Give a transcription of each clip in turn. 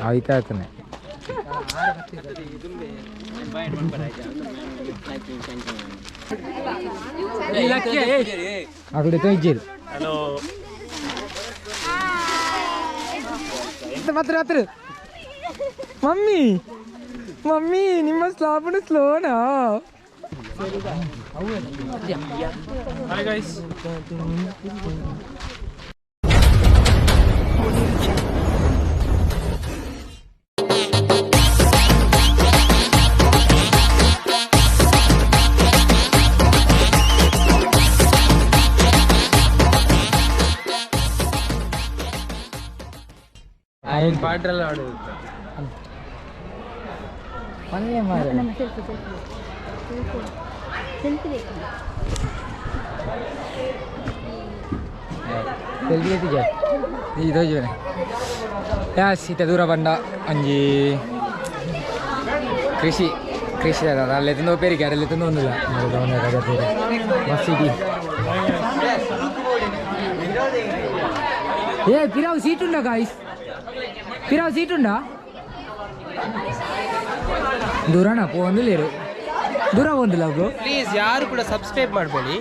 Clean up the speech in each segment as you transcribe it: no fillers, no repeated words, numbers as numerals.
ಆಯ್ತಾಯ್ತಾನೆ ಅಕಡೆ ಇಜ್ಜಿರು ಹಲೋ ಮಾತ್ರ ಮಾತ್ರ ಮಮ್ಮಿ ಮಮ್ಮಿ ನಿಮ್ಮ ಸ್ಲಾಪುನ ಸ್ಲೋನಾ. Hi guys. ಪಾಟ್ರೆಲ್ಲ ಆಡೋದು ಸೀತೆ ದೂರ ಬಂಡ ಅಂಜಿ ಕೃಷಿ ಕೃಷಿ ಅಲ್ಲೇ ತಂದು ಪೇರಿಗೆ ಅಲ್ಲೇ ತಂದು ಒಂದಿಲ್ಲ ಮಸೀದಿ. ಏ ಪಿರಾವ್ ಸೀಟ್ ಉಂಡಾ ಗಾಯ್ಸ್? ಪಿರಾವ್ ಸೀಟ್ ಉಂಡಾ? ದೂರಣ ಪೋಂದಿಲ್ಲೇರು ದೂರ ಪೋಂದಿಲ್ಲ ಬ್ರೋ. ಪ್ಲೀಸ್ ಯಾರು ಕೂಡ ಸಬ್ಸ್ಕ್ರೈಬ್ ಮಾಡಬೇಡಿ.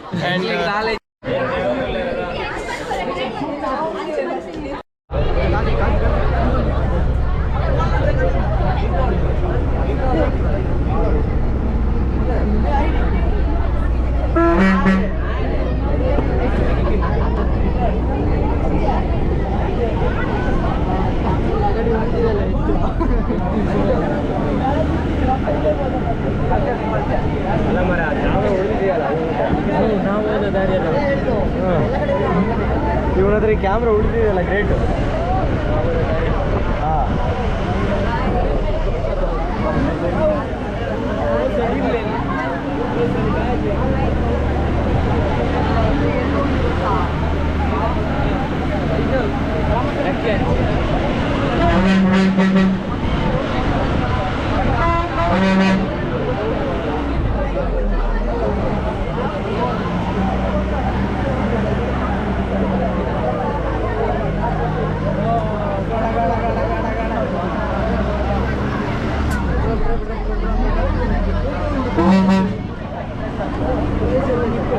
ಇವನ ಹತ್ರ ಕ್ಯಾಮ್ರಾ ಉಳಿದಿದೆಯಲ್ಲ, ಗ್ರೇಟ್. ಹಾಂ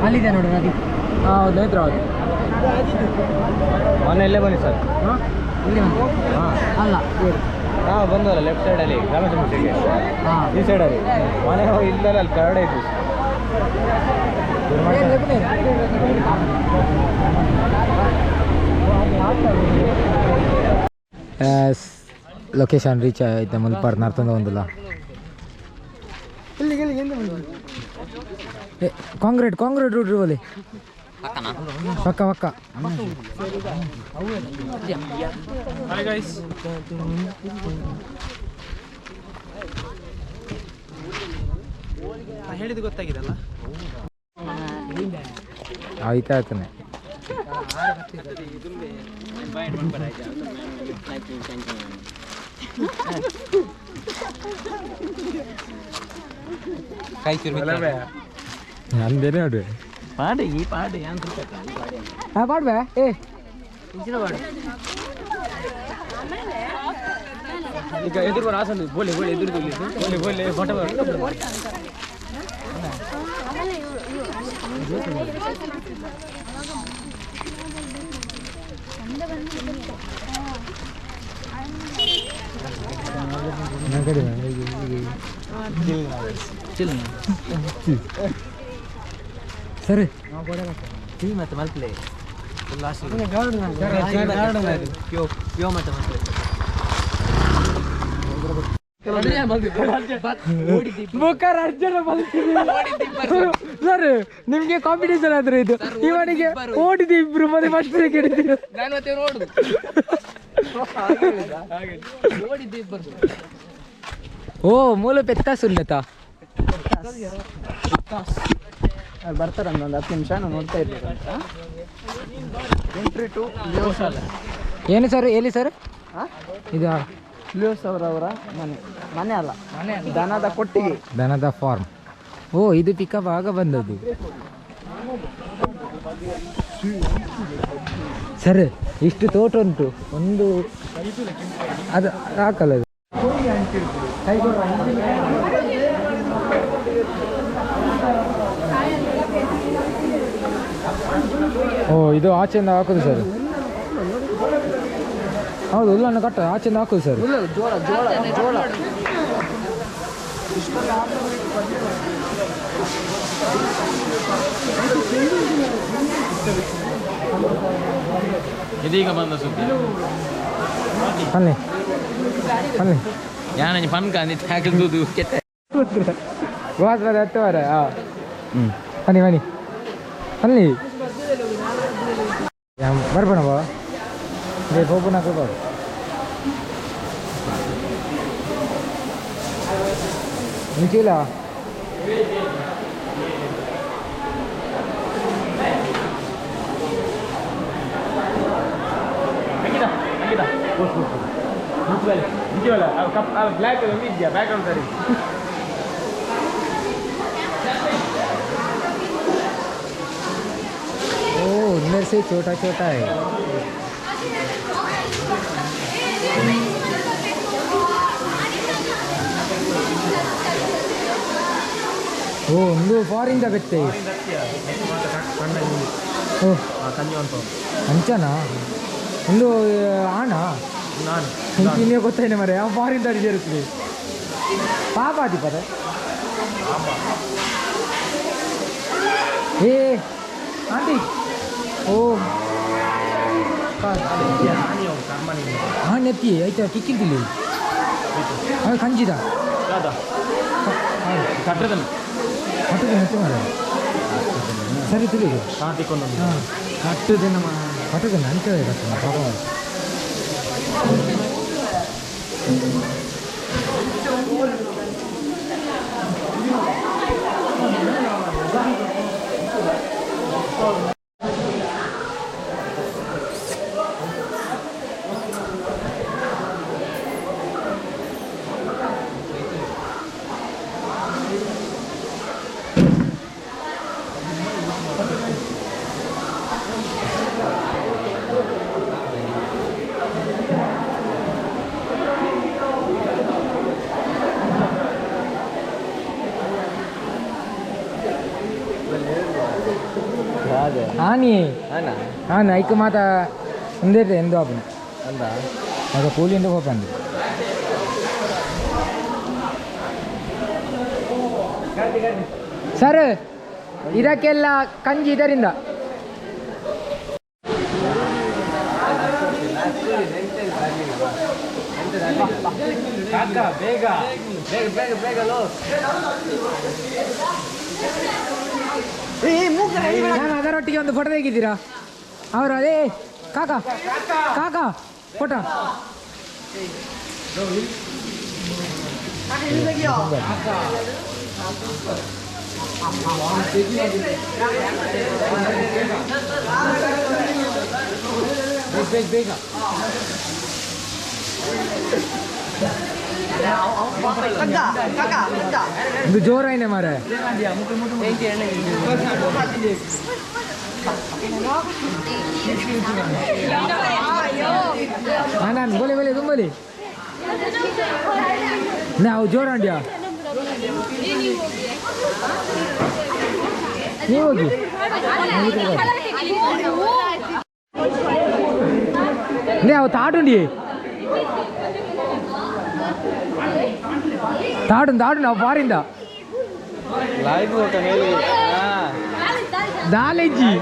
ಅಲ್ಲಿದೆ ನೋಡು ನದಿ. ಹಾಂ ಹೌದು, ನೇತ್ರಾವತಿ. ಮೊನ್ನೆ ಇಲ್ಲೇ ಬನ್ನಿ ಸರ್. ಹಾಂ ಇಲ್ಲಿ ಹಾಂ ಅಲ್ಲ ಹಾಂ ಬಂದಲ್ಲ ಲೆಫ್ಟ್ ಸೈಡಲ್ಲಿ ರಾಮಚಂದ್ರಗೆ ಹಾಂ ಈ ಸೈಡಲ್ಲಿ ಮನೆ ಇಲ್ಲಲ್ಲ, ಅಲ್ಲಿ ಕರಡೆ ಇತ್ತು. ಲೊಕೇಶನ್ ರೀಚ್ ಆಯ್ತು ಮುಲ್ಪಾರ್ ನರ್ತಂದ ಒಂದಿಲ್ಲ. ಕಾಂಕ್ರೀಟ್ ಕಾಂಕ್ರೀಟ್ ರೂಟ್ ಬೋಲಿ ಪಕ್ಕ ಪಕ್ಕ. Hi guys. ಹೇಳಿದ್ದು ಗೊತ್ತಾಗಿದಲ್ಲ. ಆಯ್ತಾಯ್ತಾನೆ ನಂದೇನೆ ನೋಡು ಪಾಡು ಈ ಪಾಡು ಹಾಂ ಪಾಡ್ಬೆ. ಏ ಈಗ ಎದುರು ಬರ ಆಸಂದು ಬೋಲೆ ಬೋಲೆ ಎದುರು ಬೋಲೆ ಬೋಲೆ ಫೋಟೋ. ಸರಿ ಮತ್ತೆ ಮಲ್ಪಲೆ ಸರ್ ನಿಮ್ಗೆ ಕಾಂಪಿಟೇಷನ್ ಆದ್ರೆ ಇದು ಇವನಿಗೆ ಓಡಿದ ಇಬ್ರು ಮತ್ತೆ ಫಸ್ಟ್ ಹಿಡಿತೀರ. ಓ ಮೂಲ ಪೆತ್ತ ಸುಲ್ಲತ ಬರ್ತಾರೆ ಒಂದು 10 ನಿಮಿಷ ನಾವು ನೋಡ್ತಾ ಇರ್ಬೇಕಂತ. ಎಂಟ್ರಿ ಟು ಏನು ಸರ್ ಎಲ್ಲಿ ಸರ್ ಇದು? ಲಿಯೋಸ್ ಅವರವರ ಮನೆ. ಮನೆ ಅಲ್ಲ, ದನದ ಕೊಟ್ಟಿಗೆ, ದನದ ಫಾರ್ಮ್. ಓ ಇದು ಪಿಕಪ್ ಆಗ ಬಂದದ್ದು. ಸರಿ ಇಷ್ಟು ತೋಟ ಉಂಟು ಒಂದು ಅದು ಹಾಕಲ್ಲ ಅದು. ಓ ಇದು ಆಚೆಯಿಂದ ಹಾಕೋದು ಸರ್. ಹೌದು ಹುಲ್ಲನ್ನು ಕಟ್ಟ ಆಚೆಯಿಂದ ಹಾಕೋದು ಸರ್. ಜೋಳ ಜೋಳ ಜೋಳ. ಇದೀಗ ಬಂದ ಸುದ್ದಿ. ಬನ್ನಿ ಬನ್ನಿ. ಯಾನ ಪನ್ಕ ಅಂದಿತ್ತು ಹಾಕಿದ್ದು ಕೆಟ್ಟ. ವಾಸ್ ಬರ ಹತ್ತು ವಾರ. ಹಾಂ ಬನ್ನಿ ಬನ್ನಿ ಬನ್ನಿ. ಬರ್ಬೋಣ ಬಾ they ಪೋಪುನ ಹಾಕೋದು. ನಿಖಿಲ ಬ್ಲ್ಯಾಕ್ ಇದೆಯಾ ಬ್ಯಾಕ್ಗ್ರೌಂಡ್ ಸರಿ. ओ अंदर से छोटा छोटा है। ಓ ಒಂದು ಫಾರಿನ್ ಬೆತ್ತೆ. ಓ ಅಂಚನಾ ಒಂದು ಆಣ ಇನ್ನೇ ಗೊತ್ತೇನೆ ಮರೆ ಆ ಫಾರಿನ್ ದಾರಿ ಸೇರುತ್ತದೆ ಪಾಪ ಆದಿ ಪದ. ಏ ಆಂಟಿ ಓ ಹಾಂ ನೆತ್ತಿ ಆಯ್ತಾ ಕಿಕ್ಕಿಂತಿಲ್ಲ ಅದು ಕಂಜಿದ ಕಟ್ಟದನ್ನು ಕಟ್ಟುದು ನೆತ್ತಿ ಮಾರ ಸರಿ ತಿಳಿದು ಹಾಂ ಕಟ್ಟುದನ್ನ ಕಟ್ಟುದನ್ನ ಅಂತ ಕಟ್ಟುದ ಪಾಪ. ಆನಿ ಹಾಂ ಐಕ್ ಮಾತ ಒಂದೇ ಎಂದು ಆಪುನ ಆಗ ಕೂಲಿ ಎಂದು ಹೋಗಂದು. ಸರ್ ಇದಕ್ಕೆಲ್ಲ ಕಂಜಿ ಇದರಿಂದ. ಬೇಗ ಬೇಗ ಬೇಗ ಬೇಗ ಲೋ. ನಾನು ಅದರೊಟ್ಟಿಗೆ ಒಂದು ಫೋಟೋ ತೆಗಿದ್ದೀರಾ? ಅವರು ಅದೇ ಕಾಕ ಕಾಕ ಫೋಟೋ. ಬೇಗ ಬೇಗ ಇದು ಜೋರಾಯ್ನೆ ಮಾರೆ. ನಾನು ಬೋಲಿ ಬೋಲಿ ತುಂಬಲಿ ನಾವು ಜೋರಾಂಡ್ಯಾ ನೀವು ಹೋಗಿ. ಅವು ತಾಡುಂಡಿ ತಾಡು ತಾಡು ನಾವು ಬಾರಿಂದ ದಾಲೇಜಿ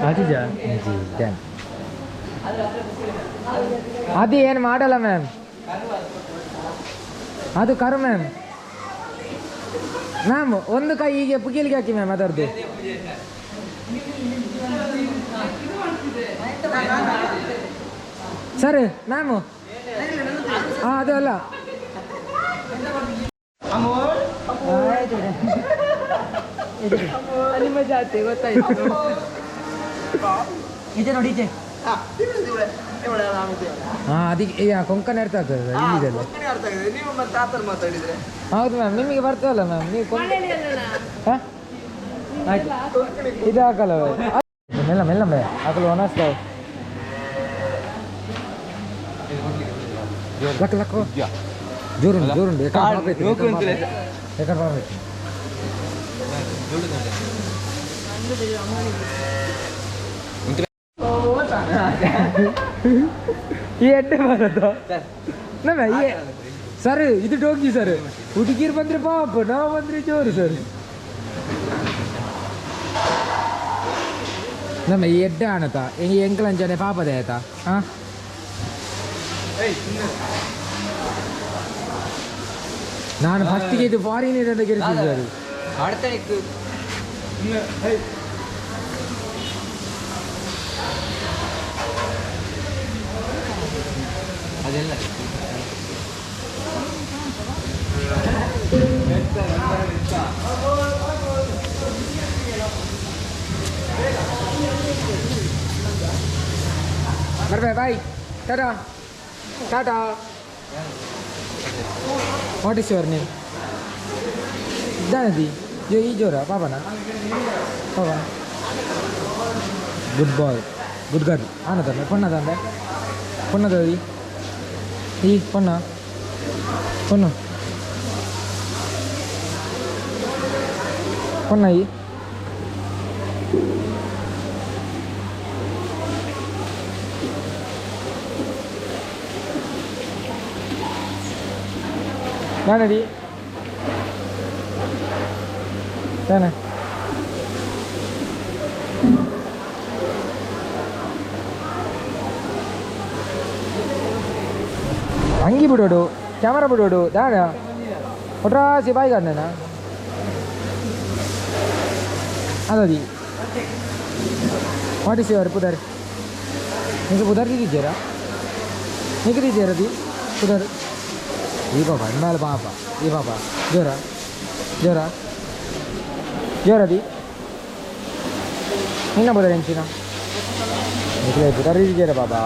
ಆತಿಜಾ ಅದು ಏನು ಮಾಡಲ್ಲ ಮ್ಯಾಮ್, ಅದು ಕರು ಮ್ಯಾಮ್. ಮ್ಯಾಮ್ ಒಂದು ಕೈ ಹೀಗೆ ಪುಗಿಲಿಗೆ ಹಾಕಿ ಮ್ಯಾಮ್ ಅದರದ್ದು. ಸರ್ ಮ್ಯಾಮು ಹಾಂ ಅದು ಅಲ್ಲ. ನಿಮ್ಮ ಜಾತಿ ಗೊತ್ತಾಯ್ತು. ಈಚೆ ನೋಡಿ ಈಚೆ. ಹಾಂ ಅದಕ್ಕೆ ಕೊಂಕಣ ಅರ್ಥ ಆಗ್ತದೆ ಇಲ್ಲಿದೆಲ್ಲ. ಹೌದು ಮ್ಯಾಮ್, ನಿಮಗೆ ಬರ್ತದಲ್ಲ ಮ್ಯಾಮ್, ನೀವು ಹಾಂ ಆಯ್ತು ಇದು ಹಾಕಲ್ಲ. ಮೆಲ್ಲ ಮೆಲ್ಲ ಮೇ ಹಾಕಲು ಒಣಸ್ತಾವೆ. ಲಕ್ಕ ಲಕ್ಕ ಜೋರುಂಡು ಜೋರುಂಡು ಎಕಡೆ ಬಾಬೇಕು. ಈ ಎಡ್ಡೆ ಬರೋದು ನಮ್ಮ ಸರ್, ಇದು ಡೋಗಿ ಸರ್. ಹುಡುಗಿರು ಬಂದ್ರೆ ಪಾಪ, ನಾವು ಬಂದ್ರೆ ಜೋರು ಸರ್. ನಮ್ಮ ಈ ಎಡ್ಡೆ ಆಣತ ಈ ಎಂಕಲಂಚನೆ ಪಾಪದ ಆಯ್ತಾ? ಹಾಂ ನಾನು ಫಸ್ಟಿಗೆ ಇದು ಫಾರಿನ್ ಅಂತ ಗೆಲ್ಸಿದ್ದು ಸರ್. ಅದೆಲ್ಲ ಬರ್ಬೇ bye tata tata. What is your name? ದಾನದಿ ಜೋ ಈ ಜೋರ ಪಾಪನ ಪಾಪ. Good boy, good girl. ಆನದಂದೆ ಪೊಣ್ಣದಂದೆ ಪೊಣ್ಣದದಿ ಈ ಪೊಣ್ಣ ಪೊಣ್ಣು ಪೊಣ್ಣ ಈ ನಾನದಿ ತಾನೆ. ಅಂಗಿ ಬಿಡೋಡು, ಕ್ಯಾಮರಾ ಬಿಡೋಡು, ದಾನ ಒಟ್ರಾಸಿ ಬಾಯಿ ಕಾಣ್ಣ ಅದದಿ. What is your ಪುದರ್? ನಿಮಗೆ ಪುದರ್ ದಿದ್ದೀರಾ? ನಿಮಗೆ ದಿದ್ದೀರದಿ ಪುದರ್? ಈ ಪಾಪ ಇನ್ಮೇಲೆ ಪಾಪ ಈ ಪಾಪ ಜೋರ ಜೋರ ಜೋರದಿ ನಿನ್ನ ಪುದರ್ ಎಂಚಿನ ನಿಖಿಲ ಪುದರ್ ದಿದ್ದೀರ ಬಾಬಾ?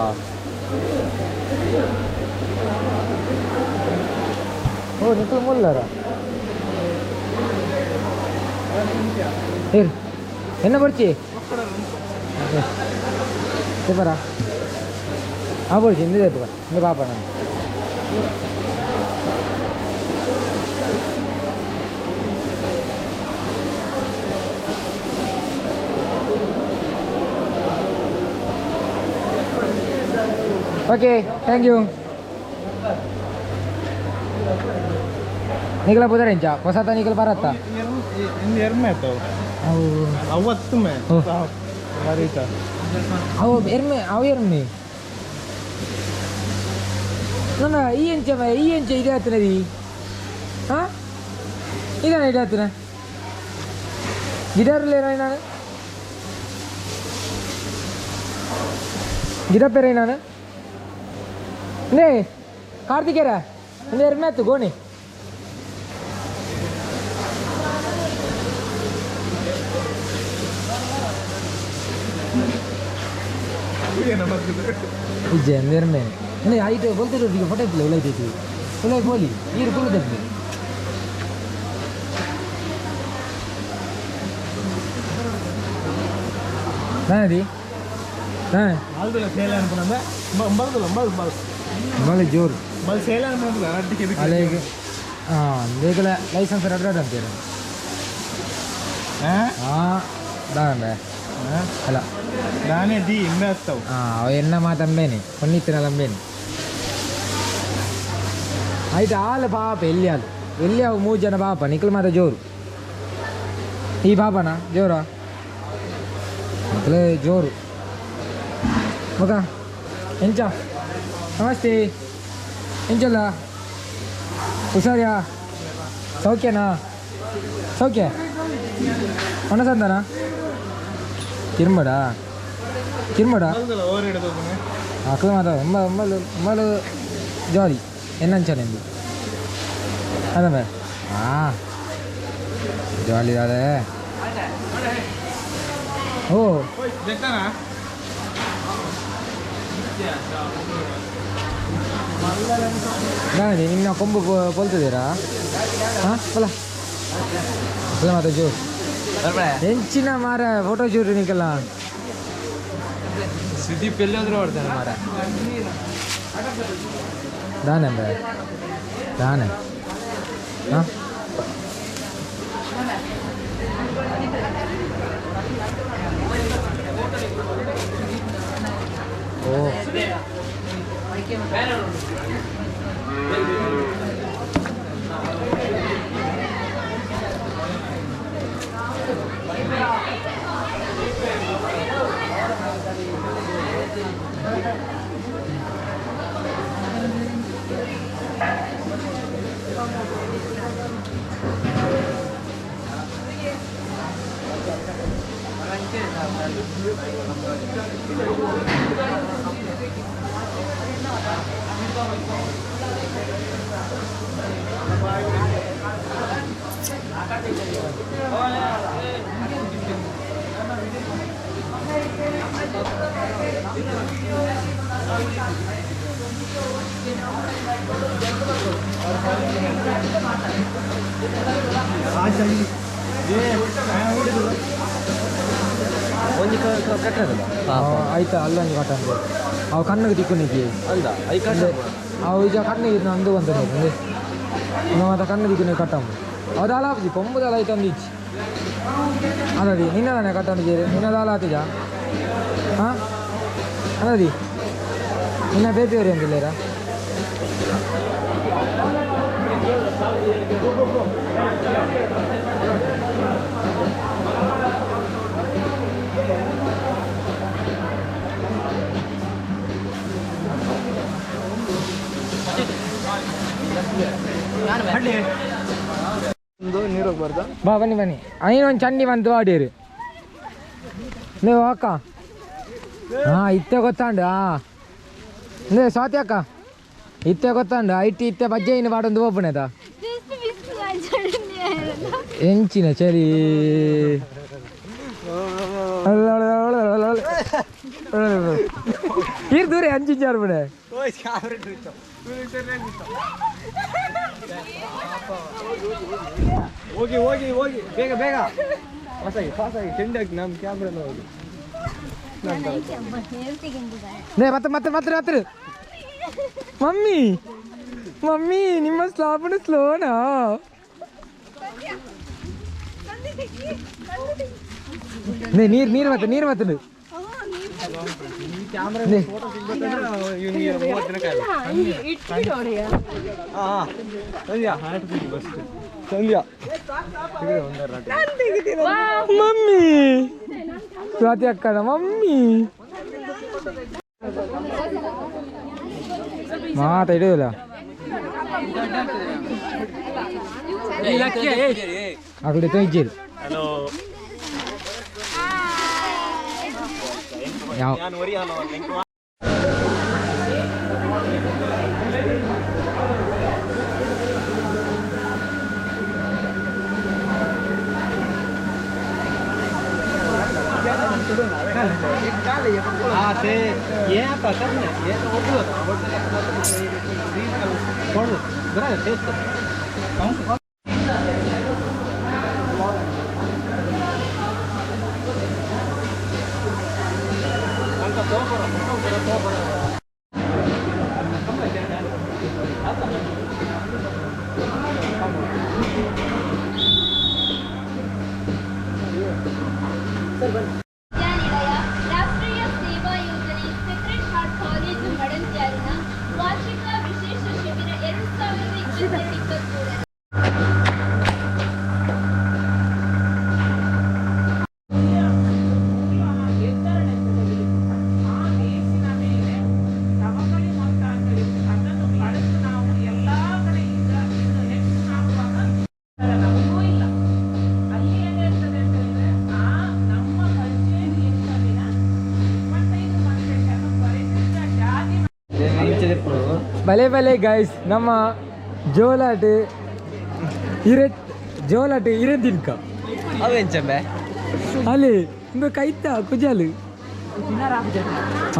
ಓ ನಿಖಿಲ್ ಮುಲ್ಲರ என்ன படிச்சு பேப்பரா? ஆ படிச்சு இந்த பேப்பர் இந்த பாப்பா நான். Okay thank you. ನಿಖಲ ಪುದರ್ ಎಂಚ ಹೊಸತ ನಿಖಲ್ ಬರತ್ತಾ? ಅವು ಎರ್ಮೆ ಅವು ಎರ್ಮೆ ನನ್ನ ಈ ಎಂಚ ಈ ಎಂಚ ಇದೆ ಆತನದಿ. ಹಾಂ ಇದಾನೆ ಇದೆ ಆತನ ಗಿಡರ್ಲೇ ನಾನು ಗಿಡ ಪೇರೆ ನಾನು ನೇ ಕಾರ್ತಿಕೇರ ಒಂದು ಎರ್ಮೆ ಆಯ್ತು ಗೋಣಿ. ಇಜ್ಜೆ ಎರ್ಮೆ ಅಂದ್ರೆ ಆಯ್ತು ಬೊಲ್ತಿರೋದಿಗೆ ಫೋಟೋ ಇಪ್ಪಿಲ್ಲ ಉಲೈತೈತಿ ಉಲೈ ಬೋಲಿ ನೀರು ಕುಲ್ಲದಪ್ಪಿ. ನಾನದಿ ಹಾಂ ಬಲೆ ಜೋರು ಅಲೆಗೆ ಹಾಂ ಬೇಕಲ ಲೈಸೆನ್ಸ್ ರಡ್ರಾಡ್ ಅಂತೀರ? ಹಾಂ ದಾನಂಬೆ ಅಲ್ಲ ನಾನೇ ಡಿ ಇಂಬೆ ಆಗ್ತಾವು. ಹಾಂ ಎನ್ನ ಮಾತಂಬೇನೆ ಹೊನ್ನಿತ್ತಿನಲ್ಲಂಬೇನೆ ಆಯ್ತು. ಆಲ ಪಾಪ ಎಲ್ಲಿ ಆಲು ಎಲ್ಲಿ ಅವು ಮೂರು ಜನ ಪಾಪ ನಿಖಲ್ ಮಾತ ಜೋರು. ಈ ಪಾಪನ ಜೋರ ಅಕ್ಲೆ ಜೋರು ಮಗ ಎಂಚ ನಮಸ್ತೆ ಎಂಚಲ್ಲ ಹುಷಾರ್ಯಾ ಸೌಖ್ಯನಾ ಸೌಖ್ಯ ಒಣಸಂದನಾ ಕಿರ್ಮಡ ಕಿರ್ಮಡ ಅಕ್ಲೆ ಮಾತ ಒಂಬ ಒಂಬಲು ಒಂಬಲು ಜಾಲಿ ಎನ್ನಂಚನೆಂದು ಅದಮ್ಮ ಹಾಂ ಜಾಲಿ ಅದೇ ಓ ದಾನೆ ನಿನ್ನ ಕೊಂಬು ಪೊಲ್ತಿದ್ದೀರಾ ಹಾಂ ಪಲ ಅಲ್ಲ ಮಾತ ಜೋರು ಎಂಚಿನ ಮಾರ ಫೋಟೋ ಶೂಟ್ ನಿಕಲ್ಲ ಸುದೀಪ್ ಎಲ್ಲಾದ್ರೂ ಆಡ್ತಾನೆ ಮಾರ ದಾನೆ ಅಂಬೆ ದಾನೆ ಹಾಂ ಓ ಒಂಜಿ ಕಟ್ಟದಲ್ಲ ಆಯ್ತಾ ಅಲ್ಲೊಂಜಿ ಕಟ್ಟಂದು ಅವು ಕಣ್ಣಿಗೆ ತಿಕ್ಕು ಅಂದ I ಕಟ್ಟ ಅವು ಈಗ ಕಣ್ಣಿಗೆ ಅಂದು ಬಂತ ನೋಡಿ ಮಾತ ಕಣ್ಣು ದಿಕ್ಕು ಕಟ್ಟಂಬು ಅವು ದಾಲ ಆಪುಜಿ ಕೊಂಬು ದಾಲ ಐತೆ ಅಂದು ಇಚ್ಚಿ ಅದದಿ ನಿನ್ನದಾನೆ ಕಟ್ಟಂದು ನಿನ್ನ ದಾಲ ಆತಿಜ ಹಾಂ ಅದದಿ ನಿನ್ನ ಬೇಪಿಯವ್ರಿ ಅಂದಿಲ್ಲೇರಾ ಒಂದು ನೀರು ಹೋಗ್ಬಾರ್ದು. ಬಾ ಬನ್ನಿ ಬನ್ನಿ. ಐನೊಂದು ಚಂಡಿ ಬಂತು ಆಡಿರಿ ನೀವು ಅಕ್ಕ. ಹಾಂ ಇತ್ತೆ ಗೊತ್ತಾಂಡು. ಹಾಂ ಲೇ ಸ್ವಾತಿ ಅಕ್ಕ ಇತ್ತೆ ಗೊತ್ತಾಂಡು. IT ಇತ್ತೆ ಬಜ್ಜೆ ಇನ್ನು ಪಾಡೊಂದು ಓಪನೇದ ಎಂಚಿನ ಚಳಿ. ಇರ್ ದೂರ ಅಂಚಿಂಚಾರು ಬಿಡೆ. ಹೋಗಿ ಹೋಗಿ ಹೋಗಿ ಬೇಗ ಬೇಗ ಫಾಸ್ಟಾಗಿ ಫಾಸ್ಟಾಗಿ ಚೆಂಡು ಹಾಕಿ ನಮ್ಮ ಕ್ಯಾಮ್ರಾ ಹೋಗಿ. ಲೇ ಮತ್ತೆ ಮತ್ತೆ ಮತ್ತೆ ಮತ್ತೆ ಮಮ್ಮಿ ಮಮ್ಮಿ ನಿಮ್ಮ ಸ್ಲಾಪನ ಸ್ಲೋನಾ? ಲೇ ನೀರು ನೀರು ಮತ್ತೆ ನೀರು ಮತ್ತೆ ಸಂಧ್ಯಾ ಮಮ್ಮಿ ಸ್ವಾತಿ ಅಕ್ಕನ ಮಮ್ಮಿ ಮಾತ ಹಿಡಿಯೋದಿಲ್ಲ ಅಕಡೆ ತೊಯ್ಜಿರು ಯಾವ ವಿದ್ಯಾನಿಲಯ ರಾಷ್ಟ್ರೀಯ ಸೇವಾ ಯೋಜನೆ ಸೆಕ್ರೆಟ್ ಹಾರ್ಟ್ ಕಾಲೇಜು ಮಡಂತ್ಯಾರಿನ ವಾರ್ಷಿಕ ವಿಶೇಷ ಶಿಬಿರ 2022-23. ಬಲೆ ಬಲೆ ಗೈಸ್ ನಮ್ಮ ಜೋಲಾಟ್ ಇರೆ ಜೋಲಾಟ್ ಇರೆ ತಿನ್ಕ ಅವೆಂಚಂಬೆ ಅಲ್ಲಿ ಒಂದು ಕೈತ ಕುಜಾಲು.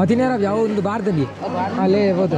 ತಿನ್ಯಾರ ಯಾವ ಒಂದು ಬಾರ್ದಲ್ಲಿ ಅಲ್ಲೇ ಹೋದ.